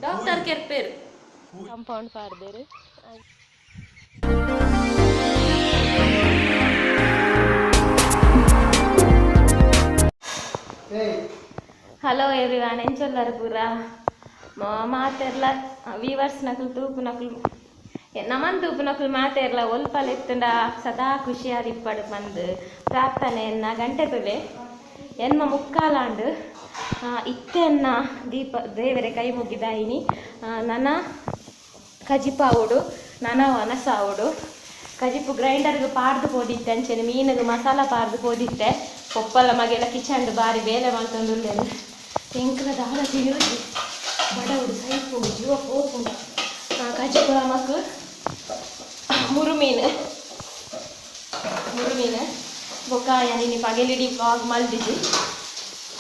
Doctor ಕೆರ್ಪೇರು compound ಪಾಡ್ದೇರು. Hello everyone, ಎಂಚೊಲ್ಲರು ಪೂರ ಮಾತೆರ್ಲ ವೀವರ್ಸ್ ನಕುಲು ತೂಪು ನಕುಲು ನಮನ್ ತೂಪು ನಕುಲು ಮಾತೆರ್ಲ ಒಲ್ಪಲ್ ಎತ್ತುಂಡ ಸದಾ ಖುಷಿಯಾದಿಪ್ಪಡು ಪಂದ್ ಪ್ರಾರ್ಥನೆ. ಎನ್ನ ಗಂಟೆ ತುಲೆ ಎನ್ಮ ಮುಕ್ಕಾಲಾಂಡು ಇತ್ತೆ ಎನ್ನ ದೀಪ ದೇವರೆ ಕೈ ಮುಗಿದಾಯಿನಿ. ನನ ಕಜಿಪಾವುಡು ನನ ವನಸಾವುಡು. ಕಜಿಪು ಗ್ರೈಂಡರ್ಗೆ ಪಾಡ್ದು ಪೋದಿತ್ತೆ, ಅಂಚೆನೆ ಮೀನಿಗೆ ಮಸಾಲ ಪಾಡ್ದು ಪೋದಿತ್ತೆ. ಪೊಪ್ಪಲ ಮಗೆಲ ಕಿಚನ್ಡ್ ಬಾರಿ ಬೇಲೆ ಮಲ್ತೊಂದುಲ್ಲೆರ್. ಎಂಕ್ಲ ದಾಲ ತಿರುಜಿ ಬಡವುಡು ಸೈಪುಂಡು ಜೀವ ಪೋಪುಂಡು. ಕಜಿಪು ನಮಕ್ ಮುರುಮೀನು ಮುರುಮೀನು ಬೊಕ್ಕ ಯಾನಿನಿ ಪಗೆಲಿಡಿ ವ್ಲಾಗ್ ಮಲ್ದಿಜಿ.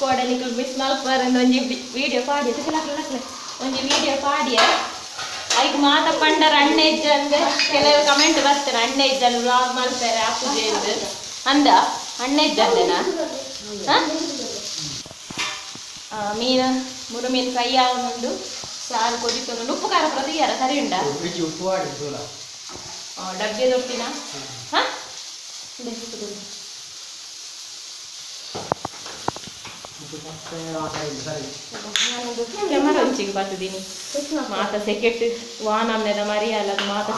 ಕೋಡೆ ನಿಕುಲು ಮಿಸ್ ಮಲ್ಪರಂದು ಒಂಜಿ ವಿಡಿಯೋ ಪಾಡಿಯ ಲಕ್ಲೆ ಒಂಜಿ ವಿಡಿಯೋ ಪಾಡಿಯ. ಐಕ್ ಮಾತ ಪಂಡರ ಅಣ್ಣೆ ಇಜ್ಜಂದೆ ಕೆಲವು ಕಮೆಂಟ್ ಬರ್ತಾರೆ ಅಣ್ಣೆ ಇಜ್ಜಂದು ವ್ಲಾಗ್ ಮಲ್ಪೆರೆ ಆಪುಜೆ ಅಂದ. ಅಣ್ಣೆ ಇಜ್ಜಂದೆನಾ? ಮೀನು ಮುರು ಮೀನು ಫ್ರೈ ಆವೊಂದುಂಡು, ಸಾರು ಕೊದಿತೊಂದುಂಡು. ಉಪ್ಪು ಖಾರ ಪೂರ ತೀಯರ ಸರಿ ಉಂಡಾ? ಉಪ್ಪು ಡಬ್ಬೆ ದೊಡ್ತಿನ ಹಾಂ ಕ್ಯಾಮರಾ ಒಂಚಿಗೆ ಬರ್ತದೀನಿ. ಮಾತ ಸೆಕೆಟ್ ವಾನಮ್ನೆದ ಮರಿಯಲ್ಲ ಮಾತ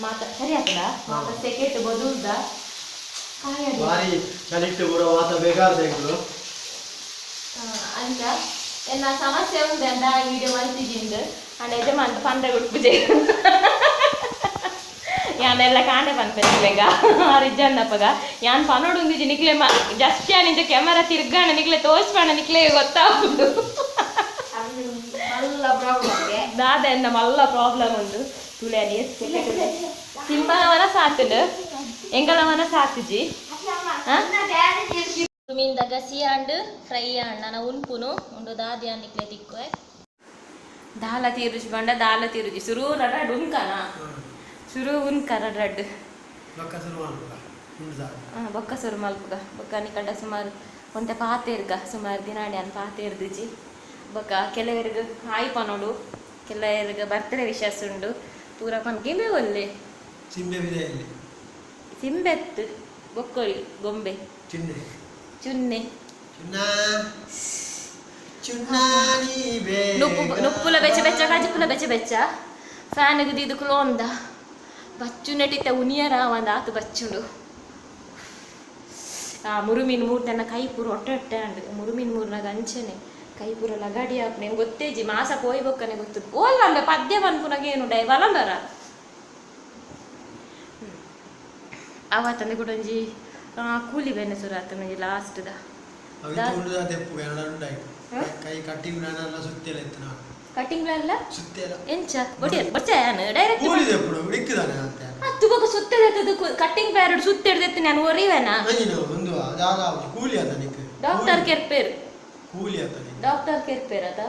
ಮಾತ ಸರಿ ಆಗ್ತದ ಮಾತ ಸೆಕೆಟ್ ಬದುಲ್ದ ಬಾರಿ ಚಳಿಟ್ಟು ಪೂರ ಮಾತ ಬೇಕಾದ ಅಂತ ಎನ್ನ ಸಮಸ್ಯೆ ಉಂಟು ಅಂತ ವಿಡಿಯೋ ಮಲ್ತಿಜಿಂದು. ಅಂಡ ಯಜಮಾನ್ ಪಂಡ್ರೆ ಉಟ್ಪುಜೆ ಯಾನೆಲ್ಲ ಕಾಂಡೆ ಪನ್ಪೆಗ ಆರಿಜ್ಜನ್ನಪ್ಪಗ ಯಾನ್ ಪನೋಡುಂದಿಜಿ ನಿಕ್ಲೆ ಜಸ್ಟ್ ಯಾನ್ ಇಂಚ ಕ್ಯಾಮರಾ ತಿರ್ಗಾಣ ನಿಕ್ಲೆ ತೋಚ್ಪಾಣ ನಿಕ್ಲೆ ಗೊತ್ತಾಗುದು ದಾದ ಎನ್ನ ಮಲ್ಲ ಪ್ರಾಬ್ಲಮ್ ಉಂಡು. ತುಲೆ ಸಿಂಬನ ಮನಸ್ಸು ಆತುಂಡು, ಎಂಗಲ ಮನಸ್ಸು ಆತುಜಿ. ಮೀನ್ದ ಗಸಿ ಆಂಡ್ ಫ್ರೈ ಆಂಡ್ ನನ ಉನ್ಪುನು ಉಂಡು ದಾದಿ ನಿಕ್ಲೆ ತಿಕ್ಕುವೆ. ದಾಲ ತೀರುಜಿ ಬಂಡ ದಾಲ ತೀರುಜಿ ಸುರು ರಡ್ ಉನ್ಕನ ಸುರು ಉನ್ಕ ರಡ್ ಬೊಕ್ಕ ಸುರು ಮಲ್ಪುಗ. ಬೊಕ್ಕ ನಿಕಲ್ಡ ಸುಮಾರು ಒಂತೆ ಪಾತೇರ್ಗ ಸುಮಾರು ದಿನಾಡಿ ಅನ್ ಪಾತೇರ್ದಿಜಿ. ಬೊಕ್ಕ ಕೆಲವರಿಗೆ ಹಾಯ್ ಪನೋಡು, ಕೆಲವರಿಗೆ ಬರ್ತ್ಡೇ ವಿಶಸ್ ಉಂಡು ಪೂರ ಪನ್ ಗಿಂಬೆ ಒಲ್ಲೆ ಸಿಂಬೆತ್ತು ಬೊಕ್ಕೊರಿ ಗೊಂಬೆ ಚುನ್ನೆ ನುಪ್ಪುಲ ಬೆಚ್ಚ ಬೆಚ್ಚ ಕಜಿಪುಲ ಬೆಚ್ಚ ಬೆಚ್ಚ ಫ್ಯಾನ್ಗೆ ದೀದು ಒಂದ ಬಚ್ಚು ನೆಟಿತ್ತ ಉನಿಯರ ಒಂದು ಆತು ಬಚ್ಚುಂಡು. ಆ ಮುರುಮೀನು ಮೂರು ತನ್ನ ಕೈ ಪೂರ ಒಟ್ಟೆ ಒಟ್ಟೆ ಅಂಡು. ಮುರುಮೀನು ಮೂರ್ನಾಗ ಅಂಚೆನೆ ಕೈ ಪೂರ ಲಗಾಡಿ ಆಪುನೆ ಗೊತ್ತೇಜಿ ಮಾಸ ಪೋಯಿ ಬೊಕ್ಕನೆ ಗೊತ್ತು ಓಲ್ಲ ಅಂಬೆ ಪದ್ಯ ಪನ್ಪುನಾಗ ಏನು ಡೈ ವಲಂದರ ಅವತ್ತಂದೆ ಕೂಡ ಒಂಜಿ ಕೂಲಿ ಬೆನ್ನೆ ಸುರು ಆತ ಒಂಜಿ ಲಾಸ್ಟ್ದ ಕಟಿಂಗ್ ಅಲ್ಲ ಎಂಚ ಬೊಚ್ಚ ಡೈರೆಕ್ಟ್ ಹತ್ತು ಬೊಕ ಸುತ್ತೆದೆತ್ತದು ಕಟ್ಟಿಂಗ್ ಪ್ಯಾರಡ್ ಸುತ್ತೆಡ್ದೆತ್ತು ನಾನು ಒರಿವೆನಾ? ಡಾಕ್ಟರ್ ಕೆರ್ಪೇರು ಡಾಕ್ಟರ್ ಕೆರ್ಪೇರ್ ಅದ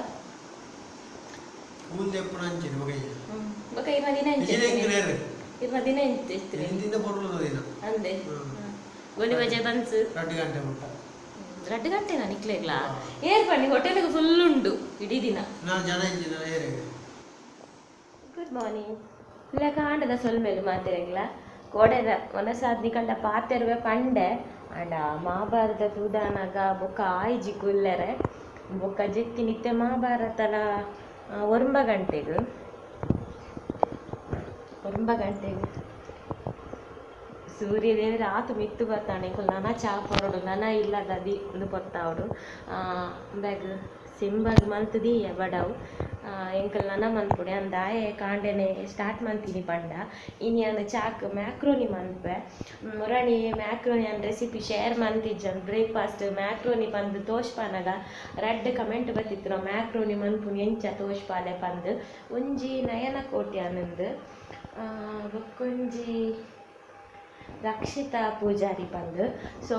ಬೊಕ ಇರ್ನ ದಿನ ಇರ್ನ ದಿನ ಅಂದೆ ಗೋಲಿ ಬಜೆ ಬನ್ಸ್ 2 ಗಂಟೆನಾ ನಿಕ್ಲೆಗ್ಲಾ? ಏರ್ ಬನ್ನಿ ಹೋಟೆಲ್ಗೆ ಫುಲ್ ಉಂಡು ಇಡೀ ದಿನ. ಗುಡ್ ಮಾರ್ನಿಂಗ್ ಇಲ್ಲ ಕಾಂಡದ ಸೊಲ್ಮೇಲು ಮಾತೆರೆಗ್ಲ ಕೋಡೆದ ಮನಸಾದ್ ನಿಕಲ್ಡ ಪಾತೆರುವೆ ಪಂಡೆ ಅಂಡ ಮಹಾಭಾರತ ತೂದಾನಾಗ ಬೊಕ್ಕ ಆಯ್ಜಿ ಕುಲ್ಲೆರೆ ಬೊಕ್ಕ ಜೆತ್ತಿ ನಿತ್ಯ ಮಹಾಭಾರತಲ 9 ಗಂಟೆಗೆ 9 ಗಂಟೆಗೆ ಸೂರ್ಯದೇವರ ಆತು ಮಿತ್ತು ಬರ್ತಾನೆ ನನ ಚಾ ಪೊರಡು ನನ ಇಲ್ಲದ the ಒಂದು ಪೊತ್ತಾವಡು ಬ್ಯಾಗ್ ಸಿಂಬಗ್ ಮಲ್ತದಿ ಬಡವು ಎಂಕಲ್ ನನ ಮನ್ಪುಡೆ ಅಂದಾಯೆ ಕಾಂಡೆನೆ ಸ್ಟಾರ್ಟ್ ಮಂತೀನಿ ಪಂಡ. ಇನಿ ಅಂದ್ ಚಾಕ್ ಮ್ಯಾಕ್ರೋನಿ ಮನ್ಪೆ ಮುರಣಿ ಮ್ಯಾಕ್ರೋನಿ ಅನ್ ರೆಸಿಪಿ ಶೇರ್ ಮಂತಿಜ್ಜನ್ ಬ್ರೇಕ್ಫಾಸ್ಟ್ ಮ್ಯಾಕ್ರೋನಿ ಪಂದ್ ತೋಷ್ಪಾನಗ ರಡ್ಡ್ ಕಮೆಂಟ್ ಬತ್ತಿತ್ತು ನಾವು ಮ್ಯಾಕ್ರೋನಿ ಮನ್ಪುನಿ ಎಂಚ ತೋಷ್ಪಾಲೆ ಪಂದ್. ಒಂಜಿ ನಯನ ಕೋಟಿ ಅನಂದ್ ಬೊಕ್ಕೊಂಜಿ ರಕ್ಷಿತಾ ಪೂಜಾರಿ ಪಂದ್. ಸೊ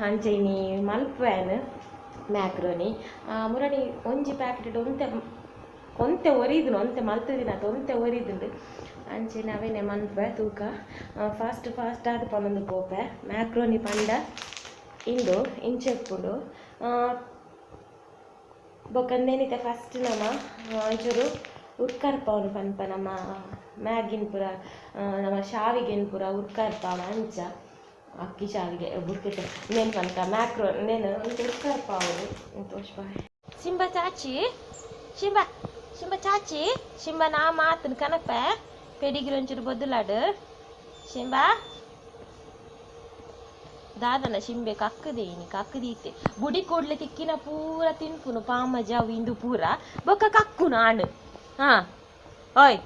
ಅಂಚೆ ಇನಿ ಮಲ್ಪುವೆನ್ ಮ್ಯಾಕ್ರೋನಿ ಮುರಣಿ ಒಂಜಿ ಪ್ಯಾಕೆಟ್ ಒಂತೆ ಒಂತೆ ಒರಿದುಂಡು ಒಂತೆ ಮಲ್ತುದಿನ ಒಂತೆ ಒರಿದುಂಡು ಅಂಚೆನೆ ಅವೇನೆ ಮನ್ಪೆ ತೂಕ ಫಾಸ್ಟ್ ಫಾಸ್ಟ್ ಆದ್ ಪನೊಂದು ಪೋಪೆ. ಮ್ಯಾಕ್ರೋನಿ ಪಂಡ ಇಂದು ಇಂಚೆಪ್ಪುಂಡು. ಬೊಕ್ಕ ಉಂದೇನಿತ್ತೆ ಫಸ್ಟ್ ನಮ ಒಂಚೂರು ಉರ್ಕರ್ಪವನು ಪನ್ಪ ನಮ್ಮ ಮ್ಯಾಗಿನ್ ಪೂರ ನಮ್ಮ ಶಾವಿಗೆನ್ ಪೂರ ಉರ್ಕರ್ಪಾವ ಅಂಚ ಅಕ್ಕಿ ಶಾವಿಗೆ ಬುರ್ಕಿಟ್ಟು ನೇನು ಪನ್ಕ ಮ್ಯಾಕ್ರೋ ನೇನು ಉರ್ಕರ್ಪಾವಡು ತೋಷ್ಪ ಸಿಂಬ ಚಾಚಿ ಶಿಂಬ ಶಿಂಬ ಚಾಚಿ ಶಿಂಬ ನಾ ಮಾತನ್ ಕನಪೆ ಪೆಡಿಗಿರಿ ಒಂಚೂರು ಬೊದ್ದುಲಾಡು ಶಿಂಬ ದಾದನ ಶಿಂಬೆ ಕಕ್ಕದೇನಿ ಕಕ್ಕದೀತೆ ಬುಡಿ ಕೂಡ್ಲೆ ತಿಕ್ಕಿನ ಪೂರ ತಿನ್ಪುನು ಪಾಮಜ ಅವು ಇಂದು ಪೂರ ಬೊಕ್ಕ ಕಕ್ಕುನು ಆಣು ಹಾ ಓಯ್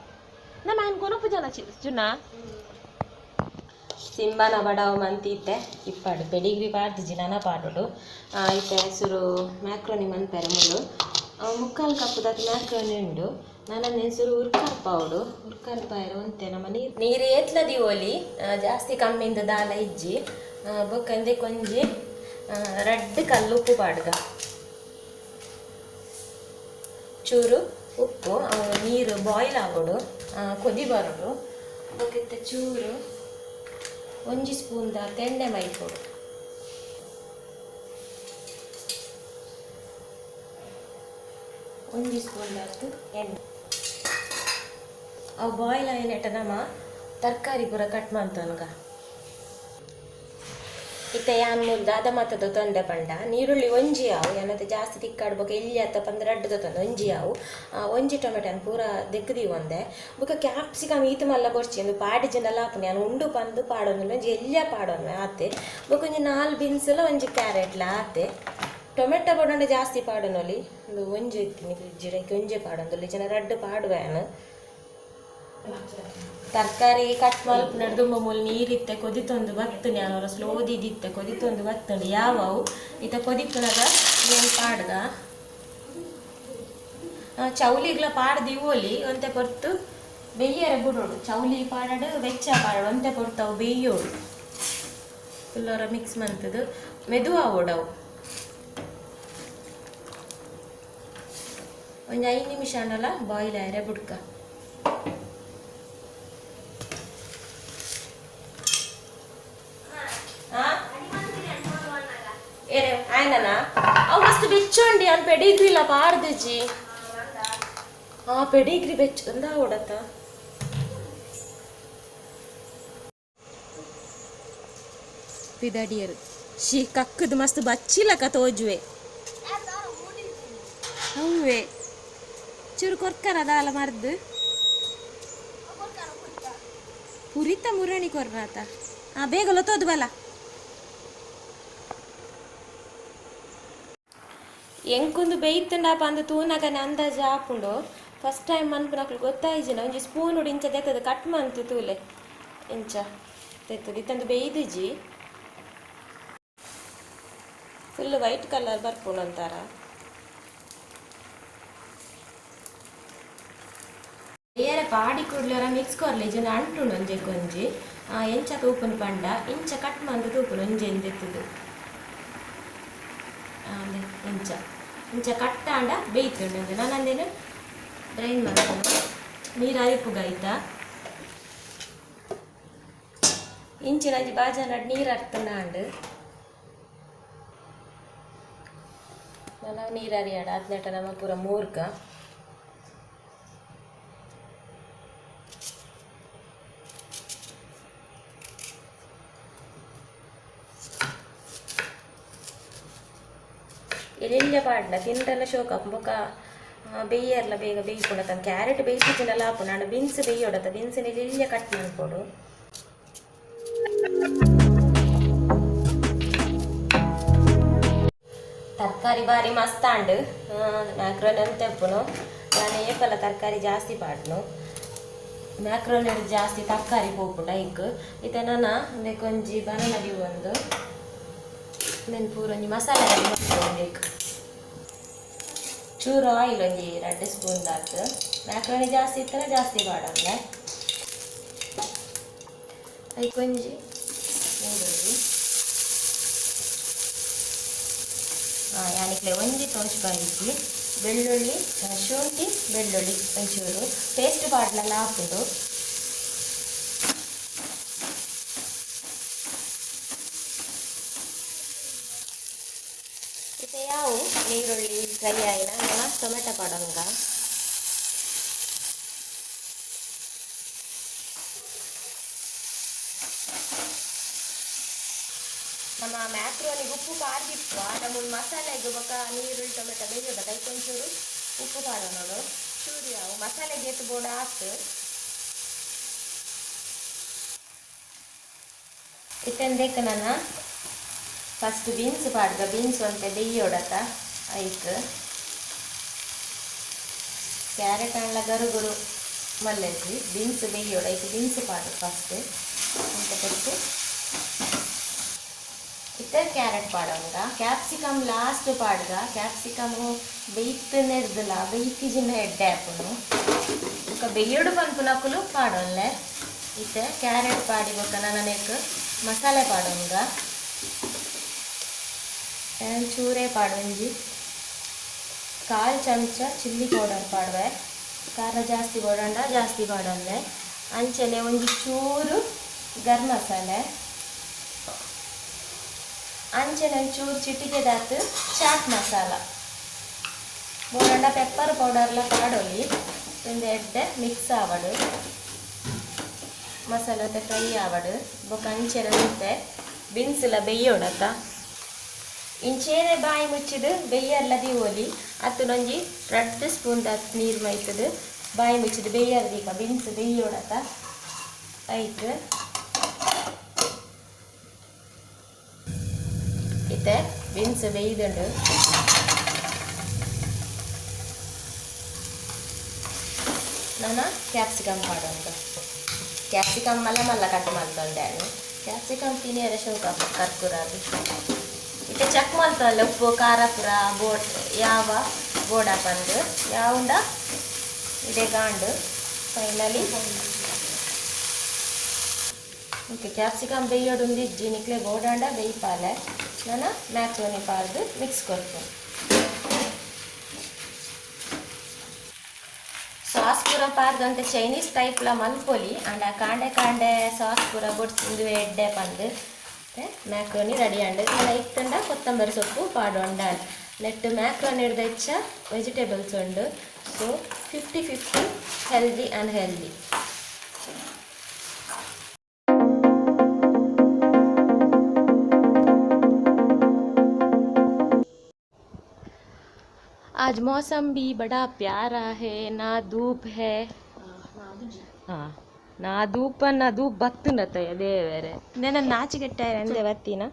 ನಮ್ಮ ಅನ್ಕೊನಪ್ಪು ಜನ ಚುನ ಸಿಂಬನ ಬಡವ ಮಂತೀತೆ ಇಪ್ಪಾಡು ಪೆಡಿಗ್ರಿ ಪಾಡ್ದು ಜಿನಾನ ಪಾಡೋಡು ಇತ್ತೆ ಹೆಸರು ಮ್ಯಾಕ್ರೋನಿ ಮನ್ಪೆರೆ ಮುಳ್ಳು ಮುಕ್ಕಾಲು ಕಪ್ಪುದಾತ ಮ್ಯಾಕ್ರೋನಿ ಉಂಡು ನಾನು ಹೆಸರು ಉರ್ಕರ್ಪಾವಡು ಉರ್ಕರ್ಪಾಯರ ಒಂತೆ ನಮ್ಮ ನೀರು ನೀರು ಏತ್ಲ ದಿವೋಲಿ ಜಾಸ್ತಿ ಕಮ್ಮಿಂದ ದಾಲ ಇಜ್ಜಿ ಬೊಕ್ಕಂದೆ ಕೊಂಜಿ ರಡ್ಡ್ ಕಲ್ಲು ಉಪ್ಪು ಪಾಡ್ಗ ಚೂರು ಉಪ್ಪು ನೀರು ಬಾಯ್ಲ್ ಆಗೋಡು ಕೊದಿ ಬರೋಡು ಬೊಕ್ಕಿತ್ತ ಚೂರು ಒಂಜಿ ಸ್ಪೂನ್ the ತೆಂಡೆ ಮೈಪೊಡು ಒಂಜಿ ಸ್ಪೂನ್ ದಾತು ಎಣ್ಣೆ ಅವು ಬಾಯ್ಲ್ ಆಯಿನೆಟ ನಮ್ಮ ತರಕಾರಿ ಪೂರ ಕಟ್ ಮಂತೊನ್ಗ ಇತ್ತೆ ಯಾನ್ ಮೂಲು ದಾದ ಮಾತದ ತೊಂದೆ ಪಂಡ ನೀರುಳ್ಳಿ ಒಂಜಿ ಆವು ಏನತ್ತೆ ಜಾಸ್ತಿ ತಿಕ್ಕಾಡ್ಬೇಕು ಎಲ್ಲಿ ಅತ್ತ ಪಂದ್ ರಡ್ಡ್ ತೊಂದೆ ಒಂಜಿ ಆವು ಒಂಜಿ ಟೊಮೆಟೊನ್ ಪೂರ ದೆಕ್ಕದಿ ಒಂದೆ ಬೊಕ ಕ್ಯಾಪ್ಸಿಕಮ್ ಈತ ಮಲ್ಲ ಬೊರ್ಚಿ ಇಂದು ಪಾಡಿ ಜಿಂಡಲ ಆಪುನಿ ಯಾನ್ ಉಂಡು ಪಂದು ಪಾಡೊಂದು ಒಂಜಿ ಎಲ್ಯ ಪಾಡೊಂದು ಆತೆ ಬೊಕ ಒಂಜಿ ನಾಲ್ ಬೀನ್ಸ್ಲ ಒಂಜಿ ಕ್ಯಾರೆಟ್ಲ ಆತೆ ಟೊಮೆಟೊ ಪಾಡೊಂಡ ಜಾಸ್ತಿ ಪಾಡೊನೊಲಿ ಒಂದು ಒಂಜಿ ಇತ್ತಿನಿ ಜಿಡಕ್ಕೆ ಒಂಜಿ ಪಾಡೊಂದು ಜನ ರಡ್ಡ್ ಪಾಡುವೆ ಯಾನ್ ತರಕಾರಿ ಕಟ್ ಮಲ್ಪುನಡ್ ದುಂಬ ಮೂಲು ನೀರಿತ್ತೆ ಕೊದಿತೊಂದು ಬತ್ತುನಿ ಯಾನ್ ಸ್ಲೋ ದಿದಿತ್ತೆ ಕೊದಿತೊಂದು ಬತ್ತುಂಡು ಯಾವವು ಇತ್ತ ಕೊದಿಪ್ಪುನಗ ನೀನು ಪಾಡ್ದ ಚೌಲಿಗ್ಲ ಪಾಡ್ದು ಇವೊಲಿ ಒಂತೆ ಪೊರ್ತು ಬೆಯ್ಯರೆ ಬುಡೋಡು ಚೌಲಿ ಪಾಡಡು ಬೆಚ್ಚ ಪಾಡಡು ಒಂತೆ ಪೊರ್ತು ಅವು ಬೆಯ್ಯೋಡು ಫುಲ್ಲೊರ ಮಿಕ್ಸ್ ಮಂತದು ಮೆದು ಆವೊಡು ಅವು ಒಂಜಿ 5 ನಿಮಿಷ ಆಂಡಲ ಬಾಯ್ಲ್ ಆಯರೆ ಬುಡ್ಕ ಆಯ್ನನಾ ಅವು ಮಸ್ತ್ ಬೆಚ್ಚುಂಡಿ ಅವ್ನು ಪೆಡಿಗ್ರಿಲ ಪಾಡ್ದಿಜಿ ಆ ಪೆಡಿಗ್ರಿ ಬೆಚ್ಚ ಅಂದ ಓಡತ್ತ ಪಿದಡಿಯರು she ಕಕ್ಕದು ಮಸ್ತ್ ಬಚ್ಚಿಲಕ ತೋಜುವೆ ಹೌವೆ ಚೂರು ಕೊರ್ಕರ ದಾಲ ಮರ್ದು ಪುರಿತ ಮುರಣಿ ಕೊರ್ನಾತ ಆ ಬೇಗ ಲೊತ್ತೋದು ಬಲ ಎಂಕೊಂದು ಬೇಯ್ತುಂಡಪ್ಪ ಅಂದು ತೂನಗನೆ ಅಂದಾಜು ಆಪುಂಡು ಫಸ್ಟ್ ಟೈಮ್ ಮನ್ಪುನಕ್ಲು ಗೊತ್ತಾಯಿಜಿನ ಒಂಜಿ ಸ್ಪೂನ್ ಇಂಚ ದೆತ್ತದ ಕಟ್ ಮಂತು ತೂಲೆ ಇಂಚ ತೆತ್ತದ ಇತ್ತಂದು ಬೇಯ್ದುಜಿ ಫುಲ್ ವೈಟ್ ಕಲರ್ ಬರ್ಪುಂಡು ಅಂತಾರ ಏರ ಪಾಡಿ ಕೂಡ್ಲರ ಮಿಕ್ಸ್ ಕೊರ್ಲೆ ಜನ ಅಂಟುಂಡು ಒಂಜೆ ಕೊಂಜಿ ಎಂಚ ತೂಪುನು ಪಂಡ ಇಂಚ ಕಟ್ ಮಂತು ತೂಪುನು ಒಂಜೆ ಎಂದೆತ್ತದು ಇಂಚ ಇಂಚ ಕಟ್ಟಾಂಡ ಬೇಯ್ತುಂಡು ನಾನು ಅಂದೇನು ಡ್ರೈನ್ ಮಾಡ್ತಾನೆ ನೀರು ಅರಿಪುಗಾಯ್ತಾ ಇಂಚಿನ ಅಂಜಿ ಬಾಜಾನಡ್ ನೀರು ಅರ್ತುಂಡ ನಾನು ನೀರು ಅರಿಯಾಡ ಅದ್ನೆಟ ನಮ್ಮ ಪೂರ ಮೂರ್ಕ ಎಲ್ಯ ಪಾಡ್ನ ತಿಂಡಲ ಶೋಕ ಬೊಕ ಬೇಯರ್ಲ ಬೇಗ ಬೇಯ್ಪುಂಡ ತನ್ನ ಕ್ಯಾರೆಟ್ ಬೇಯಿಸಿನಲ್ಲ ಆಪುಂಡು ಅಂಡ ಬೀನ್ಸ್ ಬೇಯೋಡತ್ತ ಬೀನ್ಸ್ ಎಲ್ಯ ಕಟ್ ಮನ್ಪೊಡು ತರಕಾರಿ ಬಾರಿ ಮಸ್ತ್ ಆಂಡ್ ಮ್ಯಾಕ್ರೋನಿ ಅಂತ ಎಪ್ಪುನು ನಾನು ಏಪಲ್ಲ ತರಕಾರಿ ಜಾಸ್ತಿ ಪಾಡ್ನು ಮ್ಯಾಕ್ರೋನಿ ಜಾಸ್ತಿ ತರಕಾರಿ ಪೋಪುಂಡ ಐಕ್ ಇತ್ತೆ ನನ್ನ ಒಂಜಿ ಬನಾನ ಒಂದು ನೆನ್ ಪೂರ ಒಂಜಿ ಮಸಾಲೆ ರೆಡಿ ಚೂರು ಆಯಿಲ್ ಒಂಜಿ 2 ಸ್ಪೂನ್ ದಾತ್ ಮ್ಯಾಕ್ರೋನಿ ಜಾಸ್ತಿ ಇತ್ತಲ್ಲ ಜಾಸ್ತಿ ಪಾಡಂದೆ ಐಕ್ ಒಂಜಿ ನೀರುಳ್ಳಿ ಯಾನಿಕ್ಲೆ ಒಂಜಿ ತೋಜ್ ಬಾಯಿಜಿ ಬೆಳ್ಳುಳ್ಳಿ ಶುಂಠಿ ಬೆಳ್ಳುಳ್ಳಿ ಒಂಚೂರು ಪೇಸ್ಟ್ ಪಾಡ್ಲೆಲ್ಲ ಹಾಕುದು ಇತ್ತೆ ಯಾವು ನೀರುಳ್ಳಿ ಫ್ರೈ ಆಯಿನ ನಮ ಟೊಮೆಟೊ ಪಾಡೊಂಗ ನಮ್ಮ ಮ್ಯಾಕ್ರೋನಿಗೆ ಉಪ್ಪು ಪಾಡ್ದಿಪ್ಪು ನಮ್ಮ ಮಸಾಲೆಗೆ ಬೊಕ್ಕ ನೀರುಳ್ಳಿ ಟೊಮೆಟೊ ಬೇಯೋದ ಕೈಕೊಂಚೂರು ಉಪ್ಪು ಪಾಡ ನೋಡು ಚೂರು ಯಾವ ಮಸಾಲೆಗೆ ಎತ್ತು ಬೋಡ ಆತು ಇತ್ತಂದೇಕ ನನ್ನ ಫಸ್ಟ್ ಬೀನ್ಸ್ ಪಾಡ್ಗ ಬೀನ್ಸ್ ಒಂತೆ ಬೆಯ್ಯೋಡತ ಐಕ್ ಕ್ಯಾರೆಟ್ ಅಂಡ್ಲ ಗರುಗುರು ಮಲ್ಲೆಜ್ಜಿ ಬೀನ್ಸ್ ಬೆಯ್ಯೋಡ ಐಕ್ ಬೀನ್ಸ್ ಪಾಡು ಫಸ್ಟ್ ಅಂತ ಕೊಟ್ಟು ಇತ್ತೆ ಕ್ಯಾರೆಟ್ ಪಾಡೋಂಗ ಕ್ಯಾಪ್ಸಿಕಮ್ ಲಾಸ್ಟ್ ಪಾಡ್ಗ ಕ್ಯಾಪ್ಸಿಕಮು ಬೆಯ್ತನೆರ್ದಲ ಬೆಯ್ತಿಜಿನ ಎಡ್ಡೆ ಆಪುನು ಬೊಕ ಬೆಯ್ಯೋಡು ಪನ್ಪುನಕುಲು ಪಾಡೊಲ್ಲೆ ಇತ್ತೆ ಕ್ಯಾರೆಟ್ ಪಾಡಿ ಬೊಕ ನನನೆಕ್ ಮಸಾಲೆ ಪಾಡೋಂಗ ಚೂರೇ ಪಾಡೊಂಜಿ ಕಾಲು ಚಮಚ ಚಿಲ್ಲಿ ಪೌಡರ್ ಪಾಡುವೆ ಖಾರ ಜಾಸ್ತಿ ಬೋಡಂಡ ಜಾಸ್ತಿ ಪಾಡೊಲ್ಲೆ ಅಂಚನೆ ಒಂಜಿ ಚೂರು ಗರಂ ಮಸಾಲೆ ಅಂಚನೆ ಒಂಚೂರು ಚಿಟಿಕೆದಾತು ಚಾಟ್ ಮಸಾಲ ಬೋಡಂಡ ಪೆಪ್ಪರ್ ಪೌಡರ್ಲ ಪಾಡೊಲಿ ಒಂದು ಎಡ್ಡೆ ಮಿಕ್ಸ್ ಆವಡು ಮಸಾಲೆ ಮತ್ತೆ ಫ್ರೈ ಆವಡು ಬೊಕ ಅಂಚನೆ ಒಂತೆ ಬೀನ್ಸ್ ಬೆಯ್ಯೋಡತ್ತ ಇಂಚೇನೆ ಬಾಯಿ ಮುಚ್ಚಿದು ಬೆಯ್ಯರ್ಲ ದೀವೊಲಿ ಅತ್ತುನೊಂಜಿ ರಡ್ಡ್ ಸ್ಪೂನ್ ದಾತ್ ನೀರು ಮೈತದು ಬಾಯಿ ಮುಚ್ಚಿದು ಬೆಯ್ಯರ್ ದೀಕ ಬೀನ್ಸ್ ಬೆಯ್ಯೋಡತ್ತ ಐಕ್ ಇತ್ತೆ ಬೀನ್ಸ್ ಬೇಯ್ದುಂಡು ನಾನು ಕ್ಯಾಪ್ಸಿಕಮ್ ಪಾಡೊಂದು ಕ್ಯಾಪ್ಸಿಕಮ್ ಮಲ್ಲ ಮಲ್ಲ ಕಟ್ ಮಲ್ತೊಂಡೆ ಕ್ಯಾಪ್ಸಿಕಮ್ ತಿನಿಯರೆ ಶೋಕ ಕರ್ಕುರಾದು ಇತ್ತೆ ಚೆಕ್ ಮಲ್ತಲ್ಲ ಉಪ್ಪು ಖಾರ ಪೂರ ಬೋಡ್ ಯಾವ ಬೋಡ ಪಂದು ಯಾವುಂಡ ಇಡೆ ಗಾಂಡು ಫೈನಲಿ ಓಕೆ ಕ್ಯಾಪ್ಸಿಕಮ್ ಬೇಯೋಡುಂದು ಇಜ್ಜಿ ನಿಕ್ಲೆ ಬೋಡಾಂಡ ಬೇಯ್ಪಾಲೆ ನಾನು ಮ್ಯಾಕ್ರೋನಿ ಪಾಡ್ದು ಮಿಕ್ಸ್ ಕೊಡ್ತೀನಿ ಸಾಸ್ ಪೂರ ಪಾರ್ದಂತೆ ಚೈನೀಸ್ ಟೈಪ್ಲ ಮಲ್ಪೊಲಿ ಅಂಡ ಕಾಂಡೆ ಕಾಂಡೆ ಸಾಸ್ ಪೂರ ಬೊಡ್ಸಿಂದು ಎಡ್ಡೆ ಪಂದು ಮ್ಯಾಕ್ರೋನಿ ರೆಡಿ ಅಂಡ್ ಇಲ್ಲ ಇತ್ತಂಡ ಕೊತ್ತಂಬರಿ ಸೊಪ್ಪು ಪಾಡೊಂಡ ನೆಟ್ಟು ಮ್ಯಾಕ್ರೋನಿ ಹಿಡ್ದು ಹೆಚ್ಚ ವೆಜಿಟೇಬಲ್ಸ್ ಉಂಡು ಸೊ 50-50 ಹೆಲ್ದಿ ಅನ್ಹೆಲ್ದಿ. आज मौसम भी बड़ा प्यारा है, ना धूप है, हाँ ना धूप ना धूप बत्तुंडತ್ತ ದೇವರೇ ನೆನ ನಾಚಿಗೆಟ್ಟ ಅಂದೆ ಬತ್ತಿನ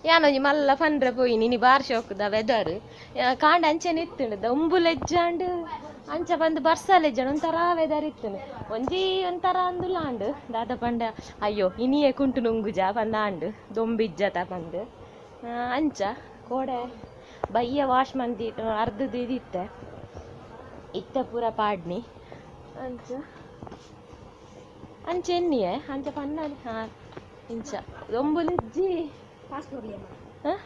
ಯಾನೊಂಜಿ ಮಲ್ಲ ಪಂಡ್ರೆ ಪೋಯಿ ನಿನಿ ಬಾರ್ ಶೋಕುದ ವೆದರ್ ಕಾಂಡ ಅಂಚೆನೆ ಇತ್ತುಂಡು ದೊಂಬು ಲೆಜ್ಜಾಂಡ್ ಅಂಚ ಬಂದು ಬರ್ಸ ಲೆಜ್ಜಾಂಡ್ ಒಂಥರ ವೆದರ್ ಇತ್ತುಂಡು ಒಂಜಿ ಒಂಥರ ಅಂದುಲಾಂಡು ದಾದ ಪಂಡ ಅಯ್ಯೋ ಇನಿಯೇ ಕುಂಟು ನುಂಗುಜ ಪಂದಾಂಡು ದೊಂಬಿಜ್ಜತ ಪಂದು ಅಂಚ ಕೋಡೆ ಬಯ್ಯ ವಾಶ್ ಮಂದಿ ಅರ್ಧದ ಇದಿತ್ತೆ ಇತ್ತ ಪೂರ ಪಾಡ್ನಿ ಅಂಚ ಅಂಚ ಎನ್ನಿಯೇ ಅಂಚ ಪನ್ನಾಲಿ ಹಾಂ ಇಂಚ ದೊಂಬುಲಿಜ್ಜಿ ಹಾಂ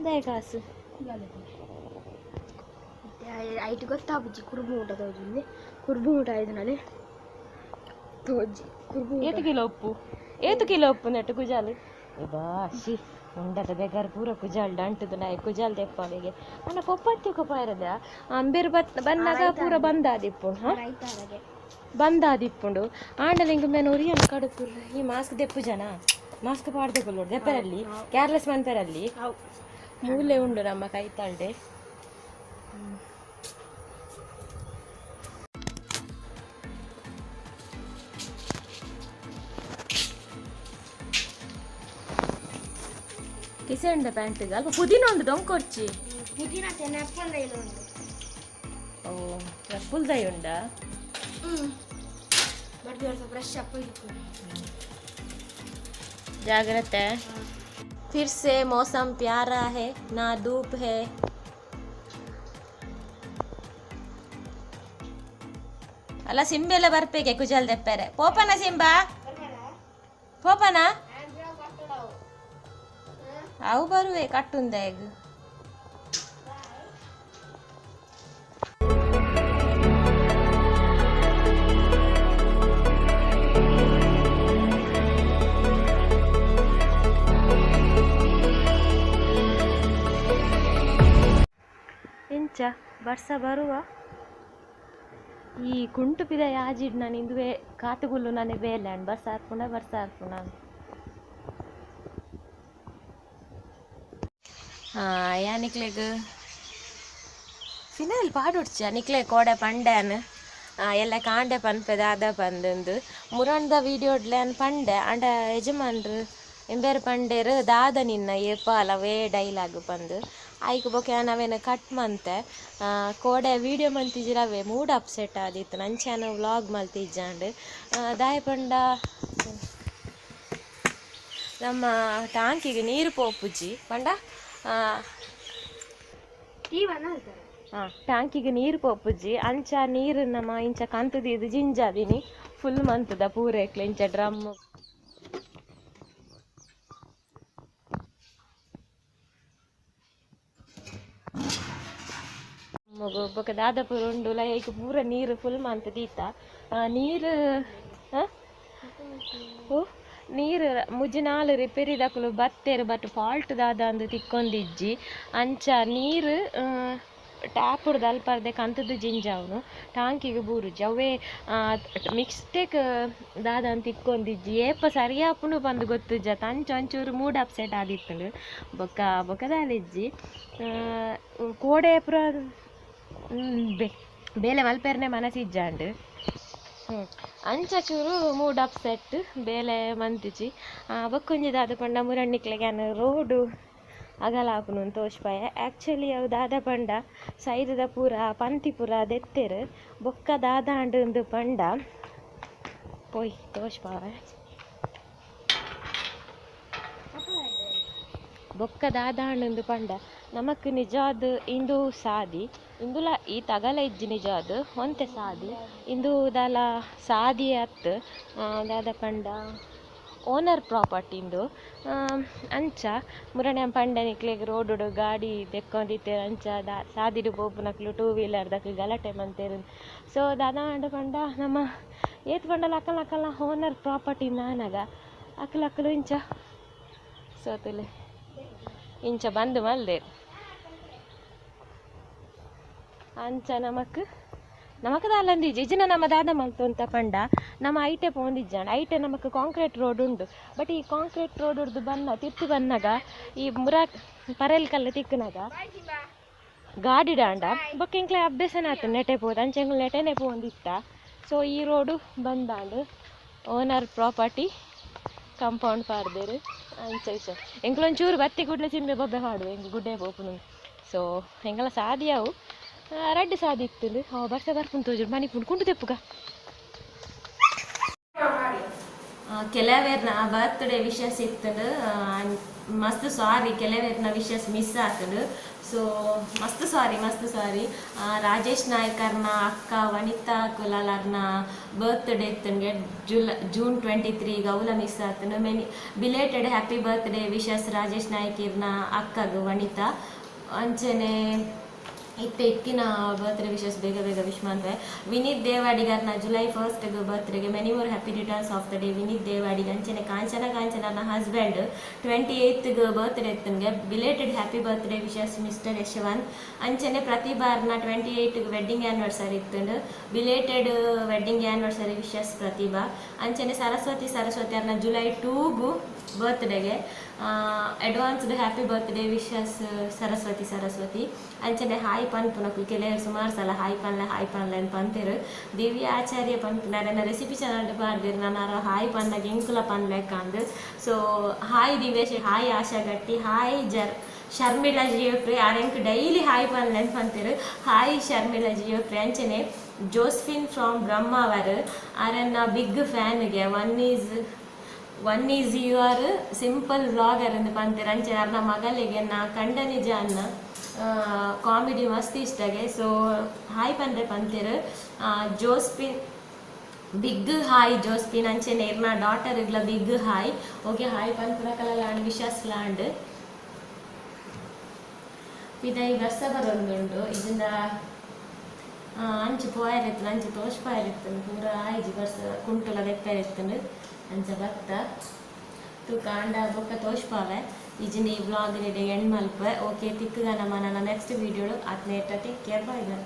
they ಕಾಸು ಐಟ್ ಗೊತ್ತಾಪುಜಿ ಕುರುಬು ಊಟ ತೋಜುಂದು ಕುರುಬು ಊಟ ಐದನಲ್ಲಿ ತೋಜಿ ಕುರುಬು ಏತು ಕಿಲೋ ಉಪ್ಪು ಏತು ಕಿಲೋ ಉಪ್ಪು ನೆಟ್ಟು ಕುಜಾಲು ಬಾಶಿ ಉಂಡದ ಬೆಗಾರ್ ಪೂರ ಕುಜಾಲ್ ಅಂಟುದು ನಾಯಿ ಕುಜಾಲ್ ದೆಪ್ಪವಿಗೆ ಅಣ್ಣ ಪೊಪ್ಪತ್ತಿ ಕೊಪ್ಪ ಇರದ ಅಂಬೇರು ಬತ್ ಬನ್ನಾಗ ಪೂರ ಬಂದಾದಿಪ್ಪು ಹಾಂ ಬಂದಾದಿಪ್ಪುಂಡು ಆಂಡಲಿಂಗ್ ಮೇನ್ ಒರಿಯನ್ ಕಡುಪುರ್ ಈ ಮಾಸ್ಕ್ ದೆಪ್ಪು ಜನ ಮಾಸ್ಕ್ ಪಾಡ್ದೆ ಕೊಲ್ಲೋಡು ದೆಪ್ಪರಲ್ಲಿ ಕೇರ್ಲೆಸ್ ಮನ್ಪೆರಲ್ಲಿ ಮೂಲೆ ಉಂಡು ನಮ್ಮ ಕೈತಾಳ್ಡೆ. ಕಿಸೆ ಉಂಡ ಪ್ಯಾಂಟ್ ಅಲ್ಪ ಪುದೀನ ಉಂಡು ಡೊಂಕೊರ್ಚಿ ಪುದೀನ ತೆನಪ್ಪಂದ ಉಂಡು ಓ ಪುಲ್ದೈ ಉಂಡಾ ಫ್ರೆಶ್ ಅಪ್ जागृत है। फिर से मौसम प्यारा है, ना धूप है। ಅಲ್ಲ ಸಿಂಬೆಲ್ಲ ಬರ್ಪೇಕೆ ಕುಜಲ್ ದೆಪ್ಪರೆ ಪೋಪನ ಸಿಂಬಾ ಪೋಪನ ಅವು ಬರುವೆ ಕಟ್ಟುಂದ ಈಗ. ಎಂಚ ಬರ್ಸ ಬರುವ ಈ ಕುಂಟು ಪಿದ ಯಾಜಿಡ್ ನಾನು ಇಂದುವೆ ಕಾತುಗುಲ್ಲು ನಾನೇ ಬೇಲೆ ಬರ್ಸ ಹಾರ್ಪುಣ ಬರ್ಸ ಹಾರ್ಪುಣ. ಯಾನಿಕ್ಲೆಗ್ ಫಿನಾಲ್ ಪಾಡೊಡ್ಚ ನಿಕ್ಲೆ ಕೋಡೆ ಪಂಡ್ಯಾನ್ ಎಲ್ಲ ಕಾಂಡೆ ಪನ್ಪೆ ದಾದ ಪಂದಂದು ಮುರಂದ ವೀಡಿಯೋಡ್ಲೆ ಪಂಡೆ ಅಂಡ ಯಜಮಾನ್ರು ಎಂಬೇರು ಪಂಡೇರು ದಾದ ನಿನ್ನ ಏಪಾಲ ವೇ ಡೈಲಾಗ್ ಪಂದು ಐಕ್ ಬೊಕೆ ಅವೇನು ಕಟ್ ಮಂತೆ ಕೋಡೆ ವೀಡಿಯೋ ಮಂತಿಜಿರ ಅವೇ ಮೂಡ್ ಅಪ್ಸೆಟ್ ಆದಿತ್ತು ನಂಚಾನ ವ್ಲಾಗ್ ಮಲ್ತಿಜ್ಜಾಂಡ್ ದಾಯ ಪಂಡ ನಮ್ಮ ಟಾಂಕಿಗೆ ನೀರು ಪೋಪುಜಿ ಪಂಡ ಟ್ಯಾಂಕಿಗೆ ನೀರು ಪೋಪುಜಿ ಅಂಚ ನೀರು ನಮ್ಮ ಇಂಚ ಕಂತುದೀದು ಜಿಂಜಾದಿನಿ ಫುಲ್ ಮಂತದ ಪೂರೇಕ್ಲೆ ಇಂಚ ಡ್ರಮ್ ಬೊಕ ದಾದಪುರ ಉಂಡು ಲೈಕ್ ಪೂರ ನೀರು ಫುಲ್ ಮಂತದೀತ ನೀರು ನೀರು ಮುಜಿನಾಲು ರಿಪೇರಿ ದಕುಲು ಬತ್ತೇರು ಬಟ್ ಫಾಲ್ಟ್ ದಾದ ಅಂದು ತಿಕ್ಕೊಂದಿಜ್ಜಿ ಅಂಚ ನೀರು ಟ್ಯಾಪುಡ್ದು ಅಲ್ಪರ್ದೆ ಕಂತದ್ದು ಜಿಂಜಾವುನು ಟಾಂಕಿಗೆ ಬೂರುಜಿ ಅವೇ ಮಿಕ್ಸ್ಟೇಕ್ ದಾದ ಅಂತ ತಿಕ್ಕೊಂದಿಜ್ಜಿ ಏಪ ಸರಿಯಾಪುನು ಬಂದು ಗೊತ್ತುಜ್ಜ ಅಂಚ ಒಂಚೂರು ಮೂಡ್ ಅಪ್ಸೆಟ್ ಆದಿತ್ತುಂಡು ಬೊಕ್ಕ ಬೊಕ್ಕ ದಾಲಿಜ್ಜಿ ಕೋಡೆ ಪೂರ ಬೇಲೆ ಮಲ್ಪೆರ್ನೆ ಮನಸಿಜ್ಜಾಂಡ್ ಅಂಚ ಚೂರು ಮೂಡ್ ಅಪ್ಸೆಟ್ ಬೇಲೆ ಮಂತಿಜಿ ಬೊಕ್ಕೊಂಜಿ ದಾದ ಪಂಡ ಮುರಣ್ಣಿಕ್ಲೆಗೆ ರೋಡು ಅಗಲ ಆಪುನು ತೋಜ್ಪಾಯ ಆ್ಯಕ್ಚುಲಿ ಅವು ದಾದ ಪಂಡ ಸೈದದ ಪೂರ ಪಂತಿ ಪೂರ ದೆತ್ತೆರ್ ಬೊಕ್ಕ ದಾದ ಅಂಡ್ ಪಂಡ ಪೋಯ್ ತೋಜ್ಪಾವೆ ಬೊಕ್ಕ ದಾದ ಅಂಡ್ ಪಂಡ ನಮಕ್ ನಿಜಾದ್ ಇಂದು ಸಾದಿ ಇಂದುಲ ಈ ತಗಲ ಇಜ್ಜಿ ನಿಜಾದ್ ಒಂತೆ ಸಾದಿ ಇಂದು ದಾಲ ಸಾದಿ ಅತ್ ದಾದ ಪಂಡ ಓನರ್ ಪ್ರಾಪರ್ಟಿ ಇಂದು ಅಂಚ ಮುರಣೆ ಪಂಡನಿಕ್ಲೆಗ್ ರೋಡುಡು ಗಾಡಿ ದೆಕ್ಕೊಂದಿತ್ತೇರು ಅಂಚ ದಾ ಸಾದಿಡು ಪೋಪುನಕ್ಲು ಟೂ ವೀಲರ್ ದಕ್ಲು ಗಲಾಟೆ ಮಂತೇರು ಸೊ ದಾದ ಅಂಡ ಪಂಡ ನಮ್ಮ ಏತ್ ಪಂಡಲ ಅಕಲ್ ಅಕಲ್ನ ಓನರ್ ಪ್ರಾಪರ್ಟಿ ನಾನಾಗ ಅಕಲ್ ಅಕಲು ಇಂಚ ಸೋತುಲೆ ಇಂಚ ಬಂದು ಮಲ್ದೇರು ಅಂಚ ನಮಕ್ ನಮಕ್ ದಾಲಂದಿಜ್ಜಿ ಇಜ್ಜಿನ ನಮ್ಮ ದಾದ ಮಲ್ತು ಅಂತ ಪಂಡ ನಮ್ಮ ಐಟೆ ಪೋಂದಿಜ್ಜಾಂಡ ಐಟೆ ನಮಕ್ ಕಾಂಕ್ರೀಟ್ ರೋಡ್ ಉಂಡು ಬಟ್ ಈ ಕಾಂಕ್ರೀಟ್ ರೋಡ್ ಉಡ್ದು ಬನ್ನ ತಿರ್ತು ಬನ್ನಗ ಈ ಮುರಾಕ್ ಪರೆಲ್ ಕಲ್ಲ ತಿಕ್ಕನಾಗ ಗಾಡಿ ಡಾಂಡ ಬೊಕ್ಕ ಎಂಕ್ಲೆ ಅಭ್ಯಾಸನ ಆತು ನೆಟೆ ಪೋದು ಅಂಚ ಎಂಕ್ಲೆ ನೆಟೆನೆ ಪೋಂದಿತ್ತ ಸೊ ಈ ರೋಡು ಬಂದಾಂಡು ಓನರ್ ಪ್ರಾಪರ್ಟಿ ಕಾಂಪೌಂಡ್ ಪಾಡ್ದೇರು ಅಂಚ ಇಚ ಎಂಕ್ಲೊಂಚೂರು ಬತ್ತಿ ಕೂಡಲೇ ಚಿಂಬೆ ಬೊಬ್ಬೆ ಪಾಡುವೆ ಎಂಕ್ ಗುಡ್ಡೆ ಪೋಪುನು ಸೊ ಎಂಕಲ ಸಾದಿಯಾವು ರಡ್ಡ್ ಸಾದಿ ಇತ್ತುಂಡು ಅವು ಬರ್ಸ ಬರ್ಪುಂಡು ತೋಜುಂಡು ಮನಿಪುಂಡು ಕುಂಟು ತೆಪ್ಪುಗ ಕೆಲವೇರ್ನ ಬರ್ತ್ಡೇ ವಿಶಸ್ ಇತ್ತುಂಡು ಮಸ್ತ್ ಸಾರಿ ಕೆಲವೇರ್ನ ವಿಶಸ್ ಮಿಸ್ ಆತುಂಡು ಸೊ ಮಸ್ತ್ ಸಾರಿ ರಾಜೇಶ್ ನಾಯ್ಕರ್ನ ಅಕ್ಕ ವನಿತಾ ಕುಲಾಲರ್ನ ಬರ್ತ್ಡೇ ಇತ್ತುಂಗೆ ಜೂನ್ 23 ಅವುಲ ಮಿಸ್ ಆತುಂಡು many belated happy birthday wishes Rajesh ನಾಯ್ಕಿರ್ನ ಅಕ್ಕಗ್ ವನಿತಾ ಅಂಚನೆ ಇತ್ತೆ ಇತ್ತಿನ ಬರ್ತ್ಡೇ ವಿಶಸ್ ಬೇಗ ಬೇಗ ವಿಶ್ ಮಾಡ್ವೆ ವಿನೀತ್ ದೇವಾಡಿಗರ್ನ ಜುಲೈ 1 ಬರ್ತ್ಡೇಗೆ many more happy returns of the day Vineeth Devadiga ಅಂಚನೆ ಕಾಂಚನ ಕಾಂಚನನ ಹಸ್ಬೆಂಡ್ 28 ಬರ್ತ್ಡೇ ಇತ್ತನ್ಗೆ belated happy birthday wishes mister Yashwant ಅಂಚನೆ ಪ್ರತಿಭಾರ್ನ 28 ವೆಡ್ಡಿಂಗ್ ಆ್ಯನಿವರ್ಸರಿ ಇತ್ತುಂಡು belated wedding anniversary wishes Prathibha ಅಂಚನೆ ಸರಸ್ವತಿ ಸರಸ್ವತಿ ಅವ್ರನ್ನ ಜುಲೈ 2 ಬರ್ತ್ಡೇಗೆ advanced happy birthday wishes Saraswati Saraswati ಅಂಚನೆ ಹಾಯ್ ಪನ್ಪುನಕುಲು ಕೆಲವು ಸುಮಾರು ಸಲ ಹಾಯ್ ಪನ್ಲೆ ಹಾಯ್ ಪನ್ಲೆ ಅಂತ ಪಂತೇರು ದಿವ್ಯ ಆಚಾರ್ಯ ಪನ್ಪುನಾರೆನ ರೆಸಿಪಿ ಚಾನಲ್ ಪಾಡ್ದಿರು ನಾನು ಹಾಯ್ ಪನ್ನಾಗ ಎಂಕುಲ ಪನ್ಬೇಕಂದು so hi Divyesh hi Asha Gatti hi ಜರ್ ಶರ್ಮಿಳಾ ಜಿಯೋಫ್ರಿ ಆರೆಂಕ್ ಡೈಲಿ ಹಾಯ್ ಪನ್ಲೆ ಅಂತ ಪಂತೇರು ಹಾಯ್ ಶರ್ಮಿಳಾ ಜಿಯೋಫ್ರಿ ಅಂಚನೆ ಜೋಸ್ಫಿನ್ ಫ್ರಮ್ ಬ್ರಹ್ಮಾವರ್ ಆರನ್ನ ಬಿಗ್ ಫ್ಯಾನ್ಗೆ one is your simple vlogger ಎಂದು ಪಂತೇರು ಅಂಚನೆ ಅರ್ನ ಮಗಳಿಗೆ ನಾ ಕಂಡ ನಿಜ ಅನ್ನ ಕಾಮಿಡಿ ಮಸ್ತ್ ಇಷ್ಟಗೆ ಸೊ ಹಾಯ್ ಪಂದ್ರೆ ಪಂತೇರು ಜೋಸ್ಪಿನ್ ಬಿಗ್ ಹಾಯ್ ಜೋಸ್ಪಿನ್ ಅಂಚನೆ ಇರ್ನ ಡಾಟರ್ ಇಗ್ಲ ಬಿಗ್ ಹಾಯ್ ಓಕೆ ಹಾಯ್ ಪನ್ಪುನಕಲ ಲಾಂಡ್ ವಿಶಸ್ ಲಾಂಡ್ ಪಿದೈ ಬರ್ಸ ಬರೊಂದುಂಡು ಇದನ್ನ ಅಂಚು ಪೋಯರಿತ್ತು ಅಂಚು ತೋಶ್ ಪೋಯರಿತ್ತು ಪೂರ ಆಯ್ಜಿ ಬರ್ಸ ಕುಂಟುಲ ದೆಪ್ಪರಿತ್ತುಂಡು ಅಂಚ ಬತ್ತ ತೂಕ ಅಂಡ ಬೊಕ್ಕ ತೋಷ್ಪಾವೆ ಇಜಿನ ಈ ವ್ಲಾಗ್ ಎಂಡ್ ಮಲ್ಪೆ ಓಕೆ ತಿಕ್ಕುಗ ನಮ್ಮ ನನ್ನ ನೆಕ್ಸ್ಟ್ ವೀಡಿಯೋ ಆತ್ನೇಟ ಟೇಕ್ ಕೇರ್ ಬಾಯ್ ಬಾಯ್.